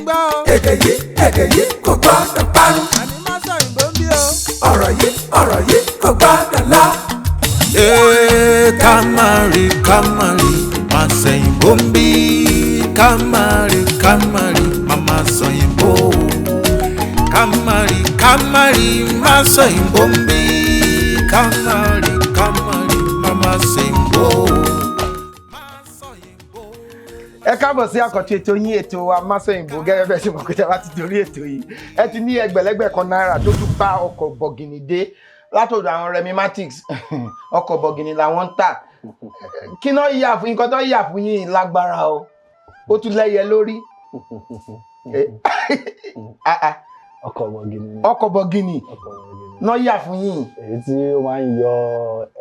Gbọ́ o. Èdè yìí, èdè yìí kò gbọ́dọ̀ parun. Àní má sọ òyìnbó ń bí o. Ọ̀rọ̀ yìí, ọ̀rọ̀ yìí kò gbọ́dọ̀ lọ. Ee, ká má rí, ká má rí, má sẹ̀yìnbó ń bí. Ká má rí, ká má rí, má má sọ̀yìnbó. Ká má rí, ká má rí, má sọ̀yìnbó ń bí. Ká má rí, ká má rí, má má sẹ̀yìnbó. Má sọ̀yìnbó. Ẹ káàbọ̀ sí àkọ́tún ètò yín, ètò wa Másọ̀yìnbó. Gẹ́gẹ́ bẹ́ẹ̀ ṣe mọ̀ pé tẹ́ bá ti torí ètò yìí, ẹ ti ní ẹgbẹ̀lẹ́gbẹ̀ kan náírà tó tún bá ọkọ̀ bọ̀gìnì dé látọ̀dọ̀ àwọn Remimatics. Ọkọ̀ bọ̀gìnì làwọn ń tà. Kí náà yà fún nǹkan tó yà fún yín lágbára o, ó tún lẹ́yẹ lórí. Ah, ah, Ọkọ̀ bọ̀gìnì ni. Ọkọ̀ bọ̀gìnì Ọkọ̀ bọ̀gìnì. náà yà fún yín. Èyí tí ó máa ń yọ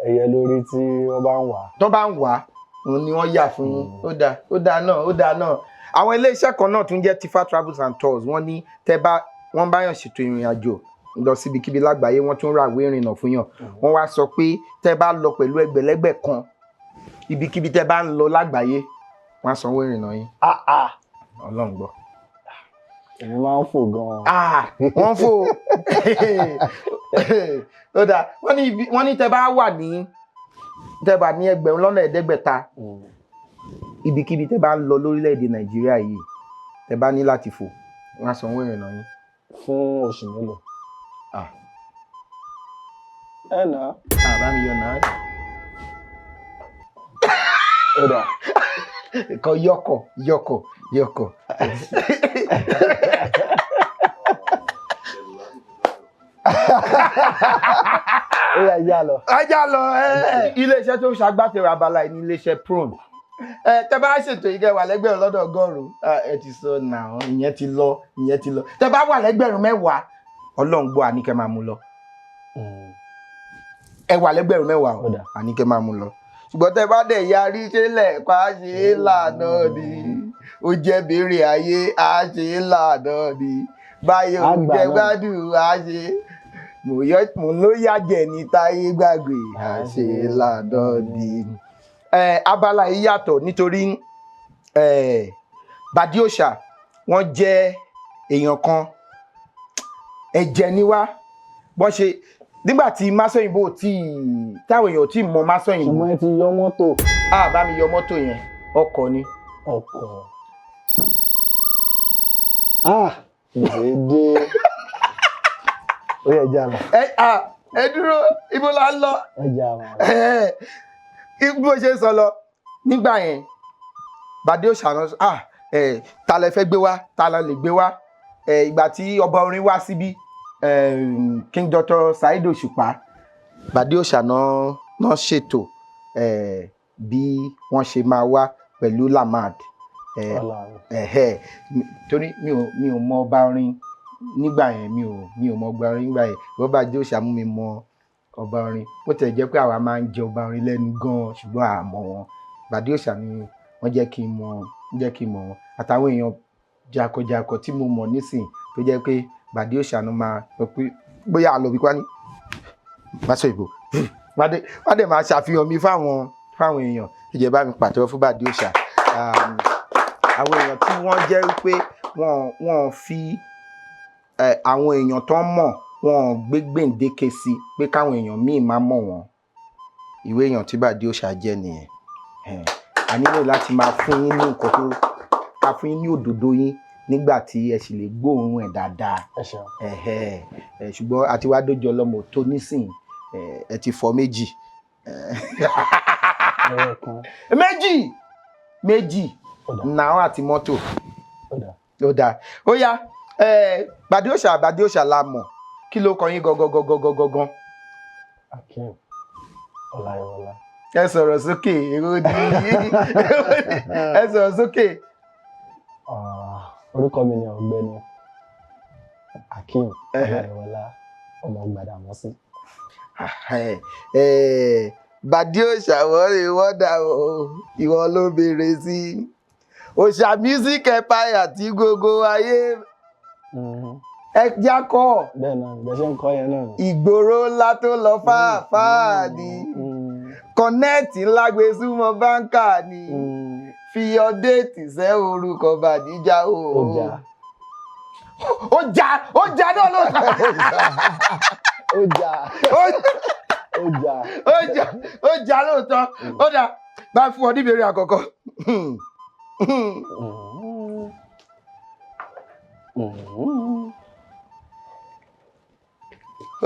ẹyẹ lórí tí wọ́n bá ń wà. Tó bá ń wà á, òun ni wọ́n yà fún yín. Ó dáa, ó dáa náà, ó dáa náà. Àwọn iléeṣẹ́ kan náà tún jẹ́ Tifa Travels and Tours. Wọ́n ní tẹ́ bá wọ́n bá yàn ṣètò ìrìn àjò lọ síbikíbi lágbàáyé, wọ́n tún ra ìwé ìrìnnà fún yàn. Wọ́n wá sọ pé tẹ́ bá lọ pẹ̀lú ẹgbẹ̀lẹ́gbẹ̀ kan, ibikíbi tẹ́ bá ń lọ lágbàáyé, wọ́n á sanwó ìrìnnà yín. Ah ah! Ọlọ́run gbọ́. Èmi máa ń fò gan-an. Ah, wọ́n fò ó dáa. Wọ́n ní tẹ́ bá wà ní, tẹ́ bá ní 7,500, ibikíbi tẹ́ bá ń lọ lórílẹ̀‐èdè Nàìjíríà yìí, tẹ́ bá ní láti fò, wọ́n á sanwó ìrìnnà yín. Fún oṣù mélòó? Ah. Ẹ nà. Àbá mi yọ náà. Ó dà. Kọ yọkọ yọkọ yọkọ. Ó yá, yá lọ. Ajá lọ. Ẹ iléeṣẹ́ tó ń ṣagbátẹrù abala yìí ní iléeṣẹ́ Prone. Ẹ tẹ́ bá ṣètò yìí, kẹ́ wà lẹ́gbẹ̀rún lọ́dọ̀ 100. Ẹ ti sọ náà, ìyẹn ti lọ, ìyẹn ti lọ. Tẹ́ bá wà lẹ́gbẹ̀rún 10, Ọlọ́run gbọ́, àníkẹ́ máa mú lọ. Ẹ wà lẹ́gbẹ̀rún 10 o. Ó dà. Àníkẹ́ máa mú lọ. Ṣùgbọ́n tẹ́ bá dẹ̀ yarí ṣẹlẹ̀ pa á, ṣe é lànà ni ó jẹ́ béèrè ayé á, ṣe é lànà ni báyọ̀ Á gbà jẹ́ náà. gbádùn á, ṣe mo ló yàjẹ́ ní táyé gbàgbé á, ṣe é lànà ni. Ẹ abala yìí yàtọ̀ nítorí Bàdí Òòṣà, wọ́n jẹ́ èèyàn kan, ẹ̀jẹ̀ ni wá. Bọ́n ṣe nígbà tí Másọ̀yìnbó tí táwọn èèyàn ò tí mọ Másọ̀yìnbó. Ṣùgbọ́n ẹ ti yọ mọ́tò. A bá mi yọ mọ́tò yẹn, ọkọ̀ ni. Ọkọ̀. Ah! Gbèsè dé. Ó yá, já lọ. Ẹ à, ẹ dúró, ibo la ń lọ? Ẹ já lọ. Ẹ bí mo ṣe ń sọ lọ nígbà yẹn, Bàdé Òòṣà náà, ah, ẹ ta lẹ fẹ́ gbé wá, ta la lè gbé wá? Ẹ ìgbà tí ọba orin wá síbí, King Dr. Saheed Òṣùpá, Bàdé Òòṣà náà náà ṣètò bí wọ́n ṣe máa wá pẹ̀lú Lamad. Ọlọ́run. Ẹ̀hẹ́, torí mi ò mọ ọba orin nígbà yẹn, mi ò mọ ọba orin nígbà yẹn. Ìwọ Bàdé Òòṣà mú mi mọ ọba orin. Bó tẹ̀ jẹ́ pé àwa máa ń jẹ ọba orin lẹ́nu gan-an, ṣùgbọ́n a mọ̀ wọn. Bàdé Òòṣà ni wọ́n jẹ́ kí n mọ, jẹ́ kí n mọ̀ wọn, àtàwọn èèyàn jàkọ̀jàkọ̀ tí mo mọ̀ nísìn, tó jẹ́ pé Bàdé Òòṣà ló máa sọ pé bóyá àlọ́ bí kwani Másọ̀yìnbó, wọ́n dẹ̀ máa ṣàfihàn mi fáwọn èèyàn. Ìjẹ́ bá mi pàtẹ́wọ́ fún Bàdé Òòṣà. Àwọn èèyàn tí wọ́n jẹ́ wípé wọ́n fi àwọn èèyàn tó ń mọ̀, wọ́n gbé gbèǹdéke sí pé káwọn èèyàn míì máa mọ̀ wọ́n. Ìwé èèyàn tí Bàdé Òòṣà jẹ́ nìyẹn. A nílò láti máa fún yín ní nǹkan tó ká fún yín ní òdòdó yín nígbà tí ẹ sì lè gbóòórùn ẹ̀ dáadáa. Ẹ ṣeun. Ẹ̀hẹ́, ẹ̀, ṣùgbọ́n àti wá dójú ọlọ́mọ tó nísìn, ẹ ti fọ méjì. Ẹyọ kan. Méjì méjì. Ó dà. Náà àti mọ́tò. Ó dà. Ó dáa, ó yá. Bàdé Òòṣà, Bàdé Òòṣà la mọ̀. Kí ló kọ yín gangan gangan gangan gangan? Akeem Ọláyíwọlá. Ẹ sọ̀rọ̀ sókè, èrò ní, ẹ sọ̀rọ̀ sókè. Ah, orúkọ mi ni Ọ̀gbẹ́ni Akeem Ọláyíwọlá ọmọ Gbàdámọ́sí. Bàdí Òòṣà, wọ́n lè wọ́n dà o, ìwọ ló béèrè sí Òòṣà Music Empire tí gbogbo ayé ẹ jákọ́. Bẹ́ẹ̀ náà, bẹ́ẹ̀ ṣe ń kọ́ yẹn náà. Ìgboro ńlá tó lọ fáàfáà ni, connect ńlá gbé súnmọ́ báńkà ni, fi update sẹ́ orúkọ Bàdíjà o. Ó jà. Ó já, ó já náà ló Ó jà. Ó jà. Ó já, ó já lóòótọ́. Ó dà bá fún ọ níbèrè àkọ́kọ́.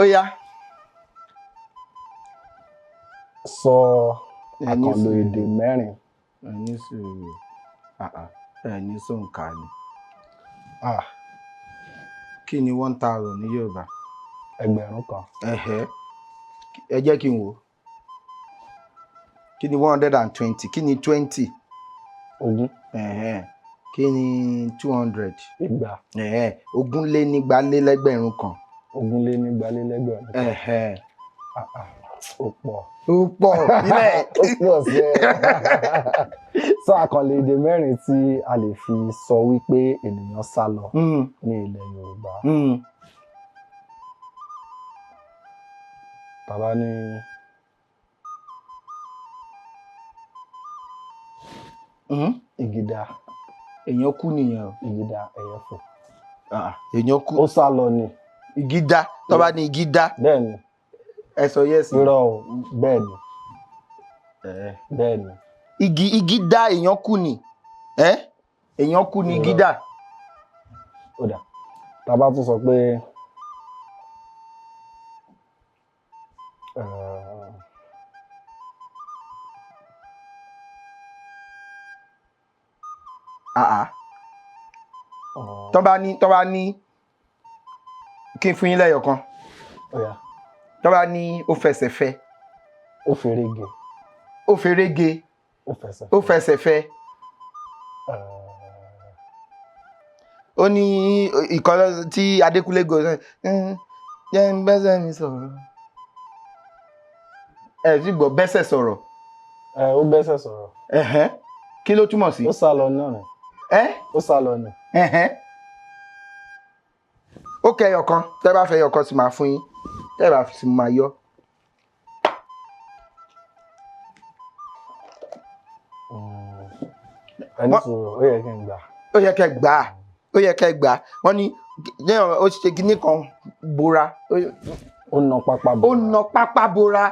Ó yá. Sọ àkànlò èdè mẹ́rin. Ẹ ní sùúrù, ẹ ní sọǹkà ni. Ah, Kí ni 1000 ní Yorùbá? 1000. Ẹ̀hẹ́, ẹ jẹ́ kí n wò ó. Kí ni 120? Kí ni 20? 20. Ẹ̀hẹ́. Kí ni 200? 200. Ẹ̀hẹ́. 220. 220. Ẹ̀hẹ́. Ah, ah, ó pọ̀. Ó pọ̀ nílẹ̀. Ó pọ̀ sí ẹ. Sọ àkànlò èdè mẹ́rin tí a lè fi sọ wípé ènìyàn sá lọ ní ilẹ̀ Yorùbá. Tàbá ní ìgìdá. Èèyàn kú nìyẹn o. Ìgìdá ẹyẹ fò. Ah, èèyàn kú. Ó sá lọ ni. Ìgídá, tó bá ní ìgídá. Bẹ́ẹ̀ ni. Ẹ sọ yẹ́sì. Irọ́ o, bẹ́ẹ̀ ni. Bẹ́ẹ̀ ni. Igi dá, èèyàn kú ni. Ẹ́, èèyàn kú ni igi dá. Ó dà. Tàbá tún sọ pé Ah, ah. Tó bá ní kí n fún yín lẹ́yọ̀ kan. Ó yá. Tó bá ní ó fẹsẹ̀ fẹ́. Ó ferege. Ó ferege. Ó fẹsẹ̀. Ó fẹsẹ̀ fẹ́. Ó ní ìkọlọ tí Adékúnlé Gold jẹ́ ń bẹ́sẹ̀ mi sọ̀rọ̀. Ẹ sì gbọ́ bẹ́sẹ̀ sọ̀rọ̀. Ẹ, ó bẹ́sẹ̀ sọ̀rọ̀. Ẹ̀hẹ́n. Kí ló túmọ̀ sí? Ó sá lọ náà ni. Ẹ́? Ó sá lọ ni. Ẹ̀hẹ́n. Ó kẹ ẹyọ kan, tẹ́ bá fẹ́ ẹyọ kan sì máa fún yín, tẹ́ bá sì máa yọ. Ẹni sọ̀rọ̀, ó yẹ kí n gbà. Ó yẹ kẹ́ gbà á, ó yẹ kẹ́ gbà á. Wọ́n ní ní ọ̀rọ̀, ó ṣe kinní kan bora. Ó na pápá bora. Ó na pápá bora.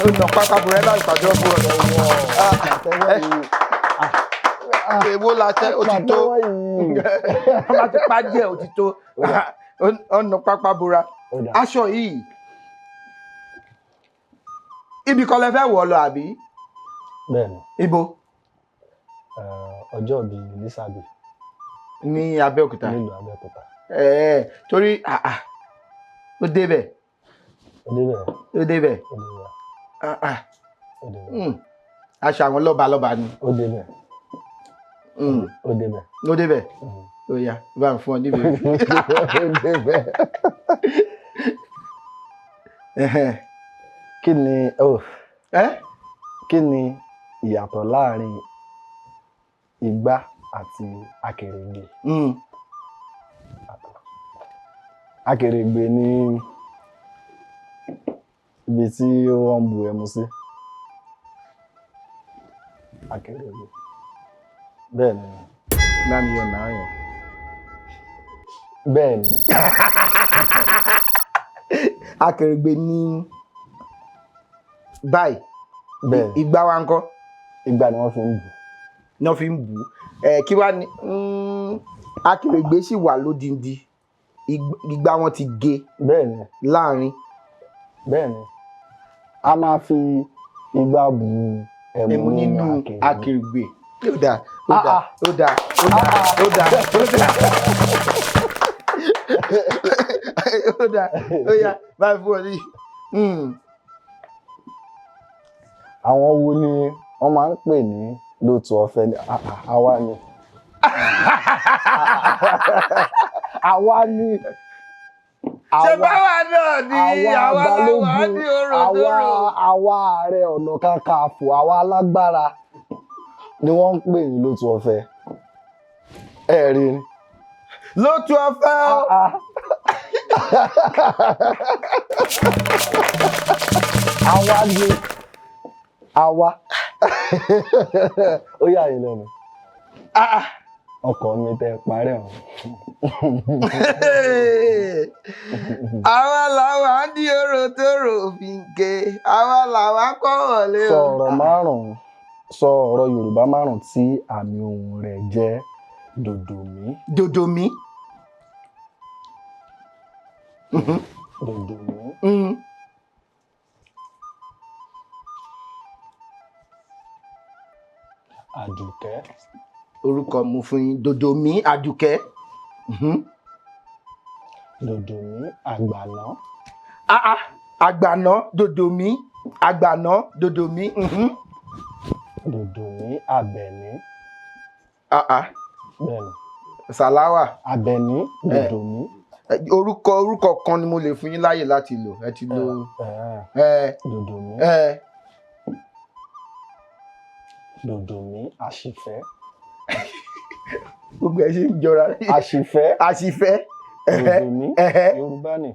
Ó na pápá bora. Ẹ bá ìpàdé ọ̀bùrọ̀. Èwo la ṣe, ó ti tó. Wọ́n bá ti pa díẹ̀, ó ti tó. Ó na pápá bora. Aṣọ yìí, ibi kan lẹ fẹ́ wọ̀ lọ àbí? Bẹ́ẹ̀ni. Ibo? Ọjọ́ ìbí Lísàbí. Ní Abẹ́òkúta. Nílùú Abẹ́òkúta. Torí ó débẹ̀. Ó débẹ̀. Ó débẹ̀. Ó débẹ̀. Ó débẹ̀. Aṣọ àwọn lọ́ba lọ́ba ni. Ó débẹ̀. Ó débẹ̀. Ó débẹ̀. Ó yá, bá ń fún ọ níbi. Ó débẹ̀. Kí ni kí ni ìyàtọ̀ láàrin igbá àti akèrègbè? Akèrègbè ni ibi tí wọ́n ń bu ẹmu sí. Akèrègbè. Bẹ́ẹ̀ ni. Bá mi yọ nàá yẹn. Bẹ́ẹ̀ ni. Akèrègbè ni báyìí. Bẹ́ẹ̀ ni. Igbá wa ńkọ́? Igbá ni wọ́n fi ń bù. Ni wọ́n fi ń bù. Kí wá ní akèrègbè sì wà lódindi. Igbá wọn ti gé. Bẹ́ẹ̀ ni. Láàrin. Bẹ́ẹ̀ ni. A máa fi igbá bu ẹmu nínú akèrègbè. Ó dáa, ó dáa, ó dáa, ó dáa, ó dáa, ó dáa. Ó dáa, ó yá, báyìí fún ọ ní. Àwọn wo ni wọ́n máa ń pè ní lóòtú ọ̀fẹ́ ni? Àwa ni. Àwa ni. Ṣé báwa náà ni àwa làwa ní òròdòrò? Àwa Ààrẹ Ọ̀nà Kakanfò, àwa alágbára ni wọ́n ń pè ní lóòtú ọ̀fẹ́. Ẹ rí ni. Lóòtú ọ̀fẹ́ o. Àwa ni. Àwa. Ó yà yín lẹ́nu. Ọkọ mi tẹ parẹ́ o. Àwa làwa ń di oró tó rò fi ń ké, àwa làwa kọ́ wọlé Sọ o. ọ̀rọ̀ márùn-ún, sọ ọ̀rọ̀ Yorùbá márùn-ún tí àmì ohùn rẹ̀ jẹ́ dòdòmí. Dòdòmí. Dòdòmí. Àdùkẹ́. Orúkọ mo fún yín, Dòdòmí, Àdùkẹ́. Dòdòmí, àgbàná. Ah ah, àgbàná, Dòdòmí, àgbàná, Dòdòmí. Dòdòmí, Àbẹ̀ní. Ah ah. Bẹ́ẹ̀ni. Sàláwà. Àbẹ̀ní, Dòdòmí. Orúkọ kan ni mo lè fún yín láàyè láti lò. Ẹ ti lò. Dòdòmí. Dòdòmí, àṣìfẹ́. Gbogbo ẹ ṣe ń jọra. Àṣìfẹ́. Àṣìfẹ́. Dòdòmí. Yorùbá ni.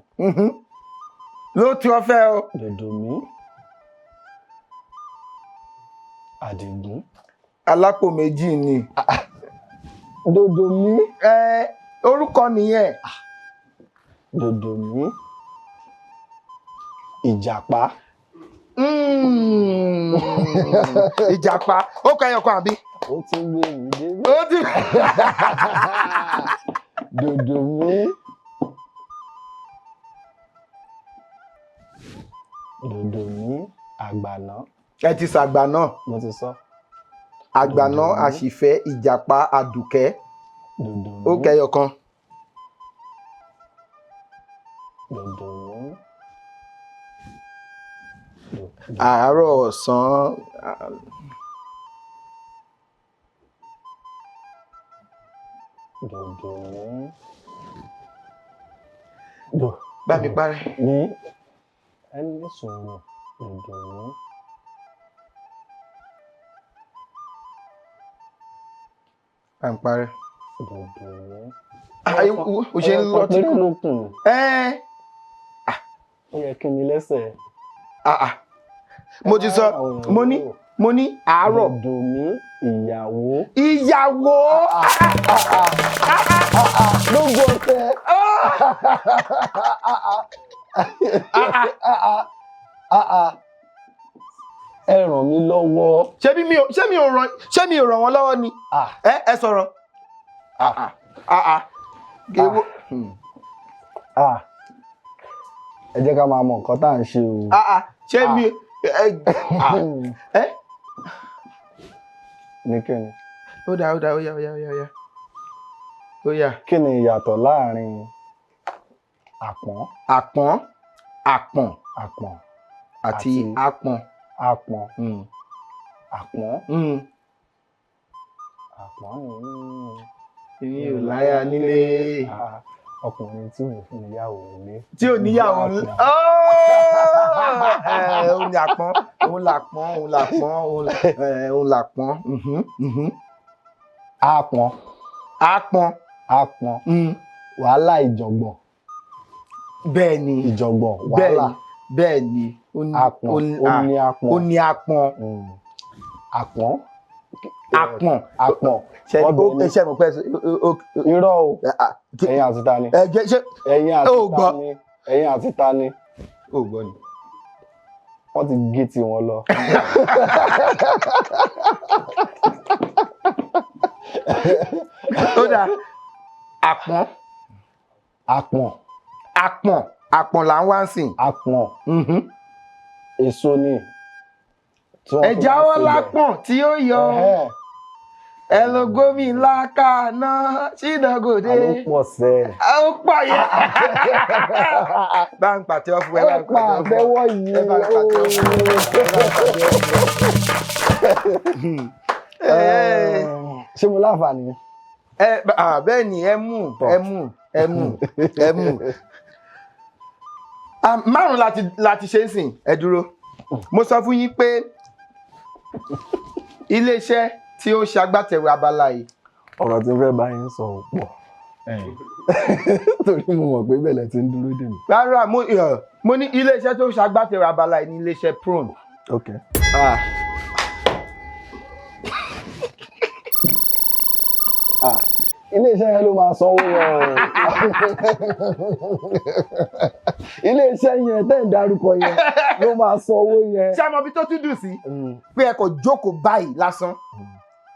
Ló tún ọ fẹ́ o. Dòdòmí. Àdìgún. Alápò méjì ni. Dòdòmí. Orúkọ nìyẹn. Dòdòmí. Ìjàpá. Ìjàpá. Ó kọ ẹyọ kan àbí? Ó ti gbé mi débẹ̀. Ó ti. Dòdòmí. Dòdòmí, àgbàná. Ẹ ti sàgbàná. Mo ti sọ. Àgbàná, àṣìfẹ́, ìjàpá, àdùkẹ́. Dòdòmí. Ó kẹyọ kan. Dòdòmí. Àárọ̀, ọ̀sán. Dòdòmí. Bá mi parẹ́. Ní ẹni sọ̀rọ̀ dòdòmí. Bá mi parẹ́. Dòdòmí. O ṣe ń lọ tí kò ló kùn. Ó yẹ kí mi lẹ́sẹ̀. Mo ti sọ, mo ní àárọ̀. Dòdòmí, ìyàwó. Ìyàwó. Gbogbo ọ̀tẹ̀. Ẹ ràn mí lọ́wọ́. Ṣé mi ò ràn wọ́n lọ́wọ́ ni? Ẹ sọ̀rọ̀. Ẹ jẹ́ ká máa mọ nǹkan tá à ń ṣe o. Ṣé mi Ní kí ni? Ó dáa, ó dáa, ó yá, ó yá, ó yá, ó yá. Kí ni ìyàtọ̀ láàrin àpọ́n? Àpọ́n, àpọ̀n, àpọ̀n àti àpọ̀n. Àpọ̀n. Àpọ̀n. Àpọ̀n ni. Èmi ò láya nílé. Ọkùnrin tí ò níyàwó nílé. Tí ò níyàwó nílé. Òun ni àpọ́n, òun làpọ́n, òun làpọ́n, òun làpọ́n. Àpọ́n. Àpọ́n. Àpọ́n. Wàhálà ìjọ̀gbọ̀n. Bẹ́ẹ̀ni. Ìjọ̀gbọ̀n wàhálà. Bẹ́ẹ̀ni. Àpọ́n. Ó ní àpọ́n. Ó ní àpọ́n. Àpọ́n. Àpọ́n. Àpọ́n. Ṣe mọ̀ pé. Irọ́ o. Ẹ̀yin àti ta ni. Ẹ̀yin àti ta ni. Ẹ̀yin àti ta ni. Ó gbọ́ ni. Wọ́n ti gé tiwọn lọ. Ó dáa. Àpọ́n. Àpọ́n. Àpọ́n. Àpọ́n là ń wá sìn. Àpọ́n. Èso ni. Ẹ jáwọ́ lápọ̀n tí ó yọ. Ẹ lọ gómìn lákàná sídọ̀gòdè. Àló pọ̀ sẹ́. Ó pọ̀ yẹn. Bá ń pàtẹ́wọ́ fún ẹ, bá ń pàtẹ́wọ́ fún ẹ. Yìí. Ẹ bá ń pàtẹ́wọ́ fún ẹ. Ṣé mo láǹfààní? Bẹ́ẹ̀ ni, ẹ mú, ẹ mú, ẹ mú, ẹ mú. Márùn-ún láti ṣe ń sìn, ẹ dúró. Mo sọ fún yín pé iléeṣẹ́ tí ó ṣagbátẹrù abala yìí. Ọ̀rọ̀ tí mo fẹ́ bá yín sọ ò pọ̀. Torí mo mọ̀ pé bẹ̀lẹ̀ ti ń dúró dè mí. Rárá, mo ní iléeṣẹ́ tó ṣagbátẹrù abala yìí ní iléeṣẹ́ Prone. Ok. Iléeṣẹ́ yẹn ló máa sanwó yẹn o. Iléeṣẹ́ yẹn tẹ́ ń darúkọ yẹn ló máa sanwó yẹn. Ṣé a mọ ibi tó tún dùn sí? Pé ẹ kò jókòó báyìí lásán,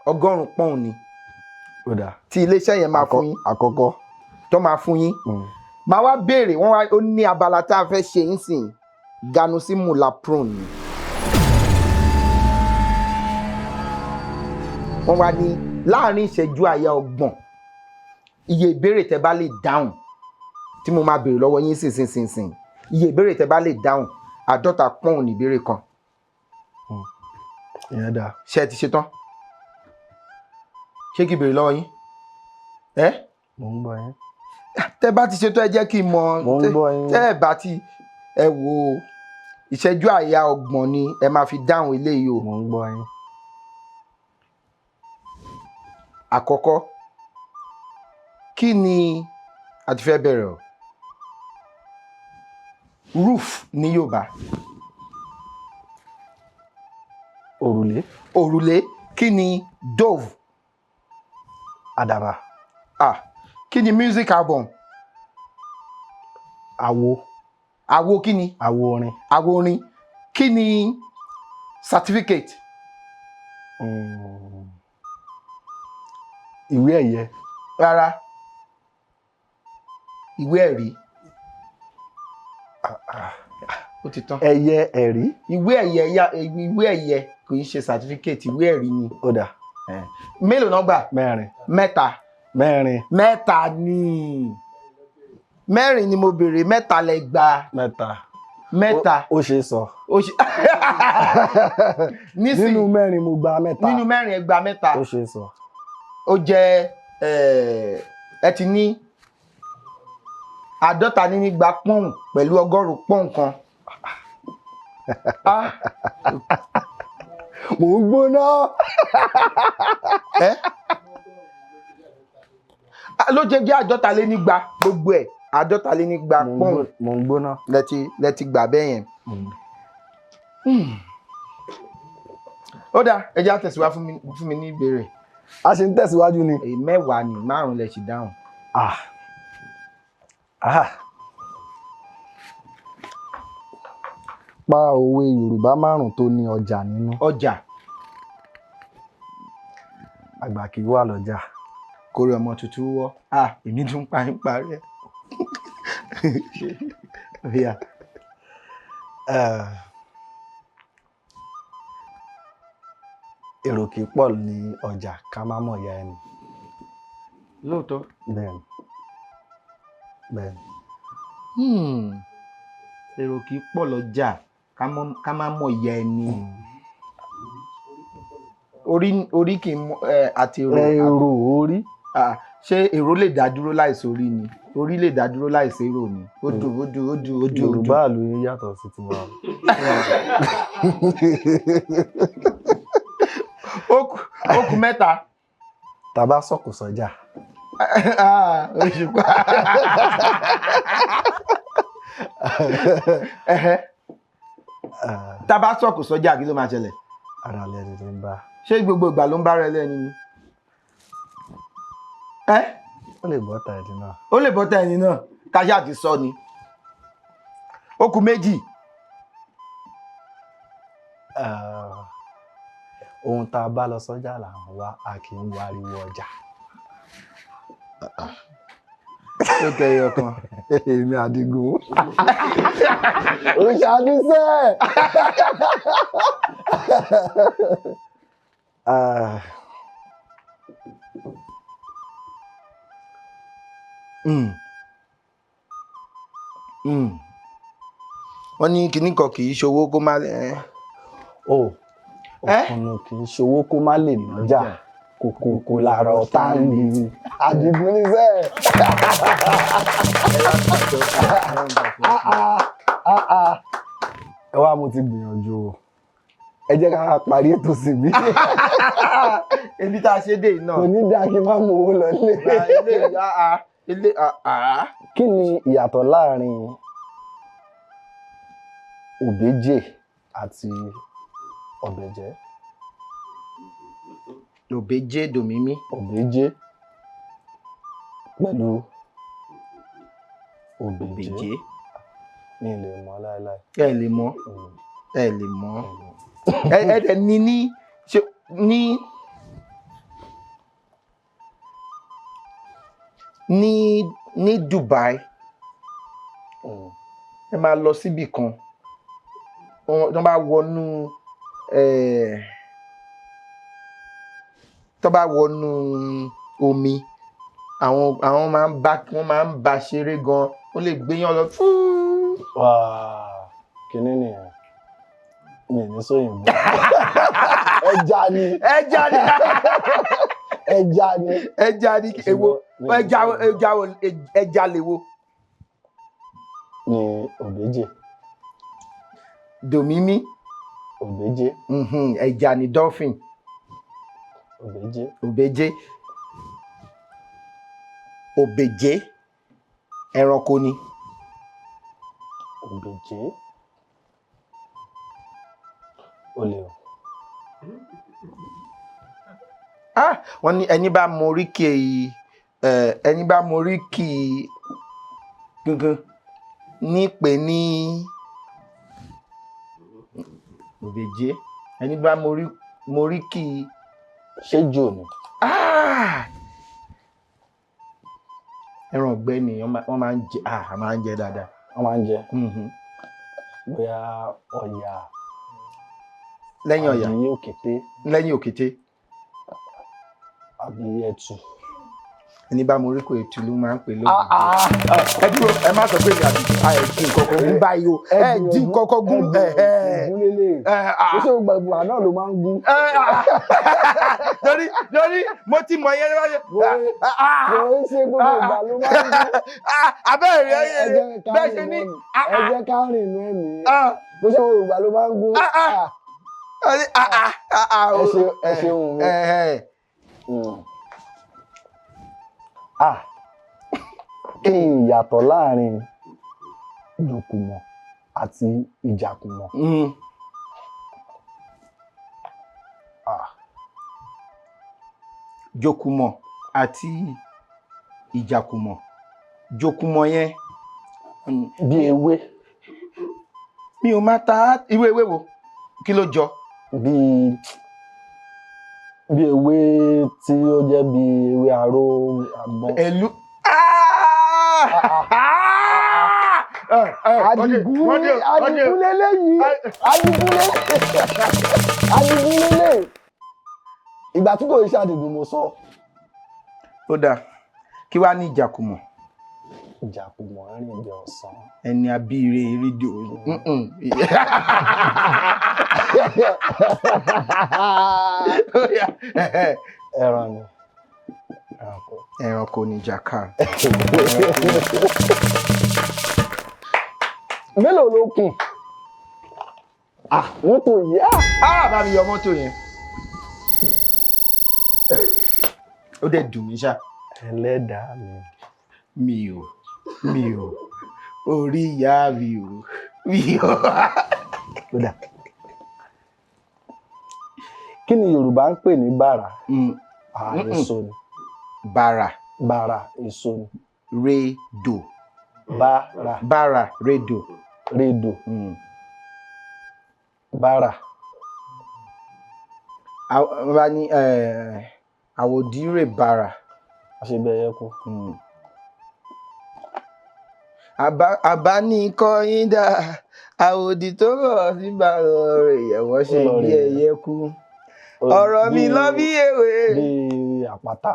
£100 ni Ó dáa. tí iléeṣẹ́ yẹn máa fún yín. Àkọ́kọ́. Tó máa fún yín, màá wá béèrè wọ́n wá. Ó ní abala tá a fẹ́ ṣe yín sìn, ganu sí mula prone ni. Wọ́n wá ní láàrin ìṣẹ́jú àyà 30, iye ìbéèrè tẹ́ bá lè dáhùn tí mo máa béèrè lọ́wọ́ yín sìn sìn sìn sìn, iye ìbéèrè tẹ́ bá lè dáhùn, £50 ní ìbéèrè kan. Ìyẹn dáa. Ṣé ẹ ti ṣe tán? Ṣé kí n béèrè lọ́wọ́ yín ẹ? Mò ń gbọ́ yín. Tẹ́ bá ti ṣe tán, ẹ jẹ́ kí n mọ̀. Mò ń gbọ́ yín. Tẹ́ ẹ bá ti, ẹ wò ó, ìṣẹ́jú àyà 30 ni ẹ máa fi dáhùn eléyìí o. Mò ń gbọ́ yín. Àkọ́kọ́, kí ni a ti fẹ́ bẹ̀rẹ̀ o? Roof ní Yorùbá? Òrùlé. Òrùlé. Kí ni dove? Àdàbà. Ah, kí ni music album? Àwo. Àwo kí ni? Àwo orin. Àwo orin. Kí ni certificate? Ìwé ẹ̀yẹ. Rárá, ìwé ẹ̀rí. Ó ti tán. Ẹ̀yẹ ẹ̀rí. Ìwé ẹ̀yẹ ya, ìwé ẹ̀yẹ kò í ṣe certificate, ìwé ẹ̀rí ni. Ó dáa. Mélòó náà gbà? Mẹ́rin. Mẹ́ta. Mẹ́rin. Mẹ́ta ni. Mẹ́rin ni mo béèrè, mẹ́ta lẹ gbà. Mẹ́ta. Mẹ́ta. Ó ṣe é sọ. Ó ṣe nísìnyí. Nínú mẹ́rin, mo gba mẹ́ta. Nínú mẹ́rin, ẹ gba mẹ́ta. Ó ṣe é sọ. Ó jẹ́ ẹ ti ní £250 pẹ̀lú £100 kan. Ah, Mò ń gbóná. Ẹ́. Ah, ló jẹ́ 250, gbogbo ẹ̀ £250. Mò ń gbóná. Lẹ́tí gbà bẹ́ẹ̀ yẹn. Ó dáa, ẹ jẹ́ á tẹ̀síwájú. Fún mi ní ìbéèrè. A ṣe ń tẹ̀síwájú ni. Èyí mẹ́wàá ni, márùn-ún lẹ sì dáhùn. Ah. Ah. Pa òwe Yorùbá márùn tó ní ọjà nínú. Ọjà. Àgbà kì í wà lọ́jà. Kórè ọmọ tuntun wọ́. Ah, èmi tún pa ń parí ẹ̀. Ó yá. Èrò kì í pọ̀ ní ọjà ká má mọ̀ ìyá ẹni. Lóòótọ́. Bẹ́ẹ̀ni. Bẹ́ẹ̀ni. Èrò kì í pọ̀ lọ́jà ká má mọ̀ ìyá ẹni. Orí kì í mọ ẹ àti èrò. Èrò orí. Ah, ṣé èrò lè dá dúró láìsí orí ni? Orí lè dá dúró láìsí èrò ni? Ó dùn, ó dùn, ó dùn, ó dùn, ó dùn. Yorùbá ìlú yín yàtọ̀ sí tiwa. Ó kù mẹ́ta. Tá bá sọ̀kò sọ́jà. Ah, Òṣùpá. Ẹhẹ́. Tá a bá sọ̀kò sọ́jà, kí ló máa ṣẹlẹ̀? Ara lẹni ní bá. Ṣé gbogbo ìgbà ló ń bára ẹlẹ́ni ni? Ẹ́. Ó lè bọ́ ta ẹni náà. Ó lè bọ́tà ẹni náà, káṣá ti sọ ni. Ó kù méjì. Ohun tá a bá lọ sọ́jà là ń wá, a kì í wariwo ọjà. Ó kẹyọ kan. Èmi Àdìgún. Ó ṣáájú sẹ́. Ah, Wọ́n ní kinní kan kì í ṣòwò kó má ẹ́. Oh, Ẹ́? ọ̀kùnrin kì í ṣòwò kó má lè lọ́jà, kòkòkò làrá ọ̀tá ni. Àdìgún ní sẹ́. Ah, ah, ah, ah. Ẹ wá, mo ti gbìyànjú o. Ẹ jẹ́ ká parí ètò sí mi. Ibi tá a ṣe dé yìí náà. Kò ní dáa kí n má mú owó lọ lé. Ilé ah, ah, ilé ah, ah. Kí ni ìyàtọ̀ láàrin òbéjè àti ọ̀bẹ̀jẹ́? Òbéjé dòmímí. Òbéjé. Pẹ̀lú òbèjé. Òbèjé. Mi ì lè mọ̀ láéláé. Ẹ lè mọ̀, ẹ lè mọ̀. Ẹ dẹ̀ ní ṣe ní Dubai, ẹ máa lọ síbì kan, wọ́n bá wọnú tó bá wọnú omi, àwọn máa ń bá, wọ́n máa ń bá ṣeré gan, ó lè gbéyàn lọ fún. Wáá, kinní nìyẹn, mi ì ní sóyìnbó, ẹja ni. Ẹja ni. Ẹja ni. Ẹja ni èwo? Ẹja, ẹja, ẹja lèwo? Ni òbéjé. Dòmímí. Òbéjé. Ẹja ni dolphin. Òbéjé. Òbèjé, òbèjé, ẹranko ni. Òbéjé, olè o. Ah, wọ́n ní ẹni bá mọ oríkì ẹ, ẹni bá mọ oríkì gangan ní pè ní òbèjé, ẹni bá mọ oríkì. Ṣé jò ni? Ah! Ẹran ọ̀gbẹ́ ni wọ́n máa ń jẹ. Ah, a máa ń jẹ dáadáa. Wọ́n máa ń jẹ. Bóyá ọ̀yà. Lẹ́yìn ọ̀yà. Àbí òkété. Lẹ́yìn òkété. Àbí ẹtù. Ẹni bá mọ oríkì ètù ló máa ń pè lóbèjé. Ẹ dúró, ẹ má sọ pé mi àbí ẹ dín nǹkan gún báyìí o, ẹ dín nǹkan gún. Ẹ ẹ Gún lélẹ̀. Ẹ Ó ṣe gbogbo ìgbà náà ló máa ń gún. Ẹ torí mo ti mọ yẹn lọ́wọ́. Kò ń ṣe gbogbo ìgbà ló máa ń gún. Abẹ́rẹ́ Ẹ jẹ́ ká bẹ́ẹ̀ ṣe rìn ní. mọ́ mi. Ẹ jẹ́ ká rìn inú ẹ̀mí. Bó ṣe gbogbo ìgbà ló máa ń gún. Ẹ ṣeun mi. Ah, kí ni ìyàtọ̀ láàrin jòkùmọ̀ àti ìjàkùmọ̀? Ah. Jokumọ̀ àti ìjàkùmọ̀, jokumọ̀ yẹn. Bí ewé. Mi ò máa ta ìwé ewé wo, kí ló jọ? Bí ewé tí ó jẹ́ bí ewé aró àgbọn. Ẹlú. Àdìgún, Àdìgún lélẹ́yìí, Àdìgún lélẹ́yìí, Àdìgún lélẹ́yìí. Ìgbà tí kò ṣe Àdìgún mo sọ. Ó dáa, kí wàá ní ìjàkùmọ̀? Ìjàkùmọ̀ rìn bí ọ̀sán. Ẹni abíire rédíò. Ẹran ni. Ẹranko. Ẹranko ni jàkà. Mélòó ló kù? Ah, mọ́tò yìí. Ah, bá mi yọ mọ́tò yẹn. Ó dẹ̀ dùn mí ṣá. Ẹlẹ́dàá mi. Mi ò orí ìyá mi ò, mi ò. Ó dà. Kí ni Yorùbá ń pè ní bàrà? Ah, èso ni. Bàrà. Bàrà, èso ni. Rédò. Bàrà. Bàrà, rédò. Rédò. Bàrà. Wọ́n bá ní àwòdìrè bàrà. A ṣe bí ẹyẹ kú. Àbánikọ́yíndà, àwòdì tó rọ̀ sí bàrọ̀ rẹ̀ yẹ̀wọ́ ṣe Ó lọ bí rè. ẹyẹ kú. Ọ̀rọ̀ mi lọ bí ewé. Bí àpáta.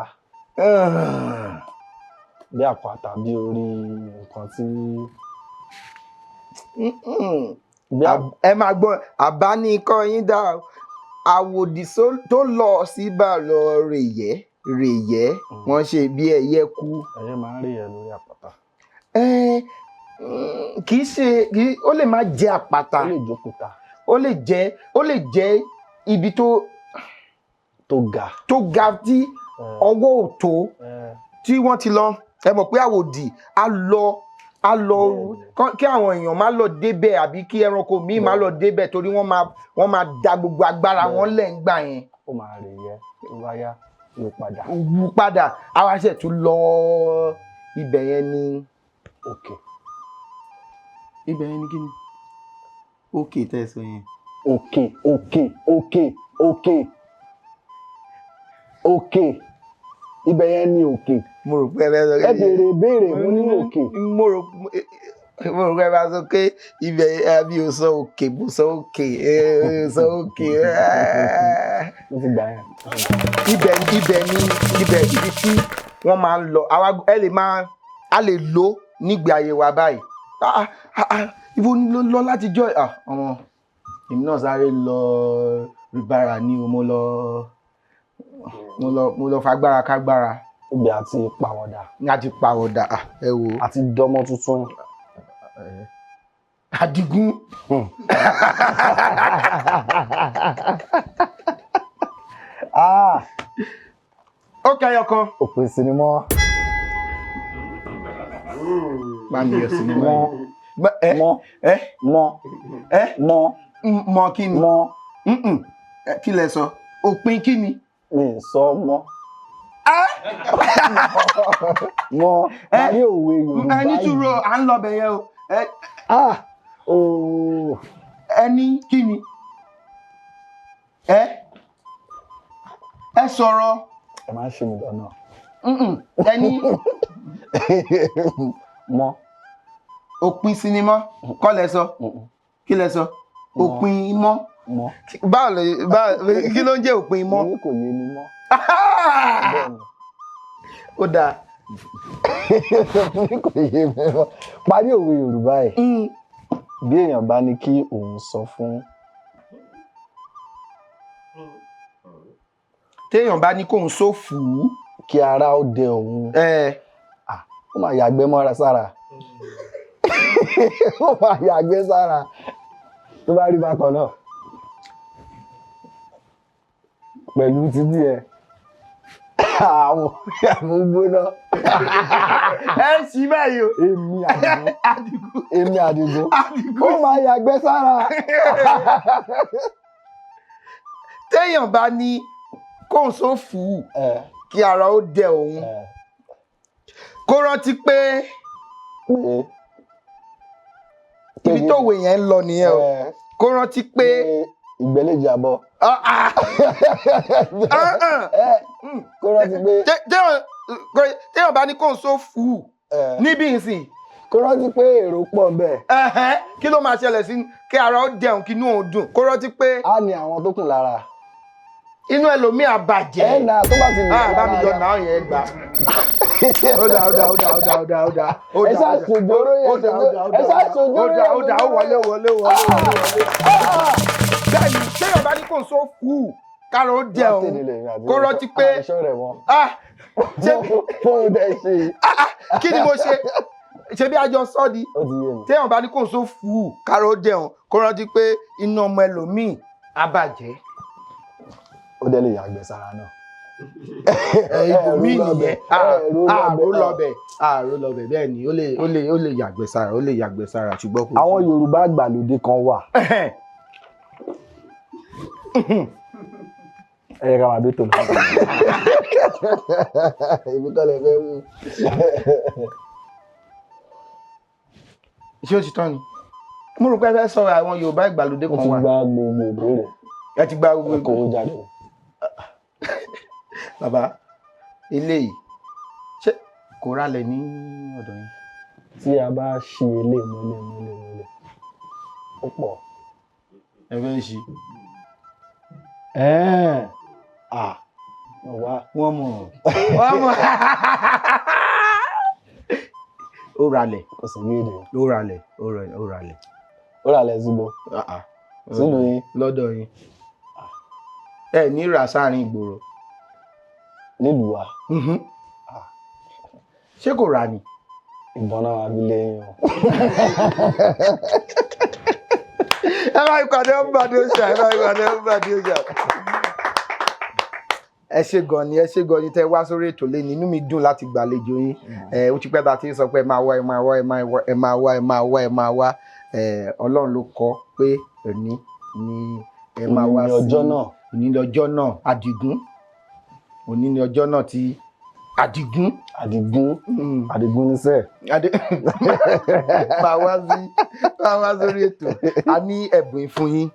Bí àpáta, bí orí nǹkan tí. Ẹ máa gbọ́, àbánikọ́yíndà, àwòdì tó lọ sí bàrọ̀ rẹ̀ yẹ́ rẹ̀ yẹ́ wọ́n ṣe bí ẹyẹ kú. Ẹyẹ máa ń rí ẹ lórí àpáta. Kì í ṣe ó lè má jẹ́ àpáta. Ó lè jókòta. Ó lè jẹ́ ibi tó Tó ga. Tó ga tí ọwọ́ ò tó, tí wọ́n ti lọ. Ẹ mọ̀ pé àwòdì á lọ kí àwọn èèyàn má lọ débẹ̀, àbí kí ẹranko míì má lọ débẹ̀, torí wọ́n máa da gbogbo agbára wọn lẹ̀ ń gbà yẹn. Ó máa rè yẹ tó bá yá. Yóò padà. Wú padà, àwa ṣe tún lọ ibẹ̀ yẹn ni. Òkè. Ibẹ̀ yẹn ni kí ni? Òkè tẹ́ ẹ sọ yẹn. Òkè, òkè, òkè, òkè, òkè, ibẹ̀ yẹn ni òkè. Mo rò pé ẹ fẹ́ sọ Ẹ béèrè béèrè, mo ní òkè. Mo rò pé ẹ bá sọ pé ibẹ̀ ẹ mi ò sọ òkè, mo sọ òkè, ẹ sọ òkè. Mo ti gbà yẹn. Ibẹ̀ ni ibẹ̀, ibi tí wọ́n máa ń lọ. Àwa ẹ lè máa a lè lò nígbà ayé wa báyìí. Ah, ah, ah, ibo ni ló lọ láti jọ? Ah, ọmọ èmi náà sáré lọ rìbára ni o, mo lọ fagbára kágbára. Ibẹ̀ àti pàwọ̀dà. Láti pàwọ̀dà. Ah, ẹ wo. Àti dọmọ tuntun. Adigun. Ah. Ó kẹyọ kan. Òpin sinimá. Bá mi yọ sinimá Mọ. yìí. Mọ. Ẹ Mọ. Ẹ Mọ. Mọ kí ni? Mọ. Mm-mm. Ẹ, kí lẹ sọ? Òpin kí ni? Mi ì sọ mọ́. Mọ. Parí òwe Yorùbá Ẹ ní yìí. túró, à ń lọ bẹ̀ yẹn o. Ẹ Ah. Ooo. Ẹ ní kí ni? Ẹ sọ̀rọ̀. Ẹ máa ń ṣe mi lọ́nà. Mm-mm. Ẹ ní Mọ. Òpin sinimá kọ́ lẹ sọ? Kí lẹ sọ? Òpin mọ́. Mọ. Báwo lè báwo kí ló ń jẹ́ òpin mọ́? Mo ní kò yé mi mọ́. Bẹ́ẹ̀ni. Ó dáa. Mo ní kò yé mi mọ́. Parí òwe Yorùbá yìí. Bí èèyàn bá ní kí òun sọ fún. Téèyàn bá ní kóun sófù. Kí ara ó dẹ òun. Ẹ. Ó máa yàgbẹ́ mọ́ra sára. Ó máa yàgbẹ́ sára. Tó bá rí bákan náà. Pẹ̀lú títí ẹ. Àwọn ìyàwó gbóná. Ẹ ń ṣí báyìí o. Èmi Àdìgún. Èmi Àdìgún. Ó máa yàgbẹ́ sára. Téèyàn bá ní kóun sófù kí ara ó dẹ òun. Kó rántí pé ibi tó òwe yẹn ń lọ nìyẹn o. Kó rántí pé. Ìgbẹ́lẹ̀jì àbọ̀. Kó rántí pé. Téèyàn bá ní kóun sófù níbí ìsìn. Kó rántí pé èrò pọ̀ ńbẹ̀. Kí ló máa ṣẹlẹ̀ sí kí ara ó dẹ̀hùn, kí inú òun dùn? Kó rántí pé. Á ní àwọn tó kù lára. Inú ẹlòmíì á bàjẹ́. Ẹ nà tó bá ti lè. Bá mi yọ náà yẹn gbà. Ó dà, ó dà, ó dà, ó dà, ó dà, ó dà. Ẹ ṣáà ṣòjóró yẹn. Ó dà, ó dà, ó dà, Ẹ ṣáà ṣòjóró ó dà, yẹn. ó dà, ó wọlé, wọlé, wọlé, wọlé. Bẹ́ẹ̀ni, téèyàn bá ní kò só fù kára ó dẹ òun, kó rántí pé. Fóun dẹ ṣe. Kí ni mo ṣe? Ṣe bí àjọ sọ ni. Ó ti yé mi. Téèyàn bá ní kò só fù kára ó dẹ òun, kó rántí pé inú ọmọ ẹlòmíì á bàjẹ́. Ó dẹ́ lè yàgbẹ́ sára náà. Ibòmíì nìyẹn. Àrò lọbẹ̀, àrò lọbẹ̀. Bẹ́ẹ̀ ni, ó lè yàgbẹ́ sára, ó lè yàgbẹ́ sára, ṣùgbọ́n kò. Àwọn Yorùbá àgbàlódé kan wà. Ẹ yẹ ká máa bí tòun. Èmi kọ́ lè fẹ́ mú. Ṣé ó ti tán ni? Mo rò pé ẹ fẹ́ sọ̀rọ̀ àwọn Yorùbá ìgbàlódé Mo kan ti wà. gba gbogbo ìbéèrè. Ẹ ti gba gbogbo. Ẹ kówó jáde. Bàbá eléyìí, ṣé kò ralẹ̀ ní ọ̀dọ̀ yín? Tí a bá ṣe eléyìí mú eléyìí mú eléyìí mú eléyìí, ó pọ̀. Ẹ fẹ́ ṣe. Ah, wá. Wọ́n mọ̀. Wọ́n mọ̀. Ó ralẹ̀. Kò sí géèdè. Ó ralẹ̀. Ó ralẹ̀. Ó ralẹ̀. Ó ralẹ̀ síbo. Sílùú yín. Lọ́dọ̀ yín. Ẹ ní rà sáàrin ìgboro. Nílùú wa. Ṣé kò rà ni? Ìbọn náà máa fi lé yín o. Ẹ máa ìpàdé ọ̀bàdì ọ̀ṣà, ẹ máa ìpàdé ọ̀bàdì ọ̀ṣà. Ẹ ṣé gan ni, ẹ ṣé gan ni tẹ wá sórí ètò lẹ́ni. Inú mi dùn láti gbàlejò yín. Ẹ ó ti pẹ́ ta ti ń sọ pé ẹ máa wá, ẹ máa wá, ẹ máa wá, ẹ máa wá, ẹ máa wá, ẹ máa wá. Ọlọ́run ló kọ pé òní ni ẹ máa wá Òní sí. ọjọ́ náà. Òní lọ́jọ́ náà. Àdìgún. Òní ni ọjọ́ náà tí Àdìgún. Àdìgún. Àdìgún ní sẹ́ẹ̀. Adé máa wá sórí ètò. A ní ẹ̀bùn fún yín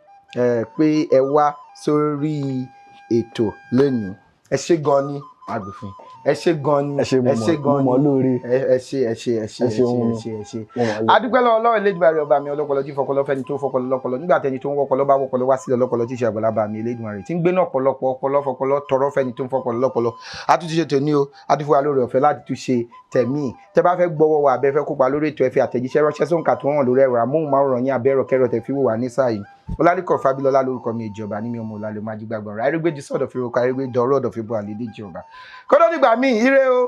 pé ẹ wá sórí ètò lónìí. Ẹ ṣé gan ni agbèfin, ẹ ṣé gan ni. Ẹ ṣé, mo Ẹ ṣé mọ̀, gan mo mọ̀ ni. lóore. Ẹ ṣé, ẹ ṣé, ẹ ṣé. Ẹ Ẹ ṣé. ṣeun. Ẹ ṣé, ẹ ṣé. Mo mọ̀ lóore. Adúpẹ́ lọ́wọ́ Ọlọ́run Elédùmarè, ọba mi ọlọ́pọlọ tí fọpọlọ fẹ́ni tó fọpọlọ lọ́pọlọ nígbà tẹni tó ń wọpọlọ bá wọpọlọ wá sílẹ̀ ọlọ́pọlọ tí ìṣe àgbàlagbà mi Elédùmarè tí ń gbé náà ọ̀pọ̀lọpọ̀ ọpọlọ fọpọlọ tọrọ fẹ́ni tó ń fọpọlọ lọ́pọlọ. Àtúntì ṣe tòní o, àtúntì wa lórí ọ̀fẹ́ láti tún ṣe tẹ̀mí. Tẹ bá fẹ́ gbọ́wọ́ wa, abẹ́ fẹ́ kópa lórí ètò, ẹ fi àtẹ̀jíṣẹ́ ránṣẹ́ sóǹkà tó hàn lórí ẹ̀rọ amóhùnmáwòrán yín, abẹ́rọ̀ kẹ́rọ̀ tẹ̀ fi wò wá ní sáà yìí. Ọlálẹ́kọ̀ Fábílọ́lá lórúkọ mi, ìjọba ní mi, ọmọ òlàlẹ̀ máa jí gbàgbọ́ ọ̀rọ̀ àìrígbéjì sọ̀dọ̀ fi roko àìrígbé dọ̀rọ̀ ọ̀dọ̀ fi bọ̀ àlédè ìjọba kọ́dọ̀ nígbà míì. Ire o.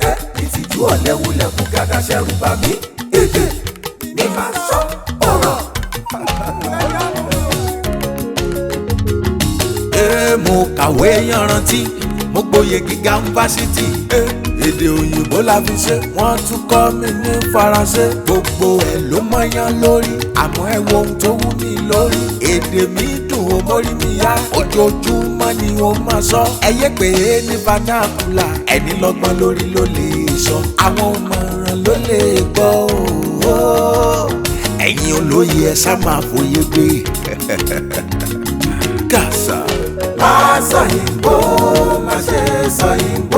Ẹ ìtìjú ọ̀lẹ́wulẹ̀ kú gàdá ṣẹ̀rù bà mí. Èdè mi máa sọ ọ̀rọ̀. Ee, mo kàwé yanrantí, mo gboyè gíga ń fásitì. Èdè òyìnbó la fi ṣe, wọ́n tún kọ́ mi ní faransé. Gbogbo ẹ̀ ló mọ́yán lórí, àmọ́ ẹ wo ohun tó wú mi lórí. Èdè mi dùn ó mórí mi yá, ojoojúmọ́ ni ó máa sọ. Ẹ yé pé ní vernacular, ẹni lọ́gbọ́n lórí ló lè sọ. Àwọn òmọ̀ràn ló lè gbọ́ o. Ẹ̀yin olóye, ẹ sá máa fòye gbé. Kàṣà. Má sọ yìnbó, má ṣe sọ yìnbó.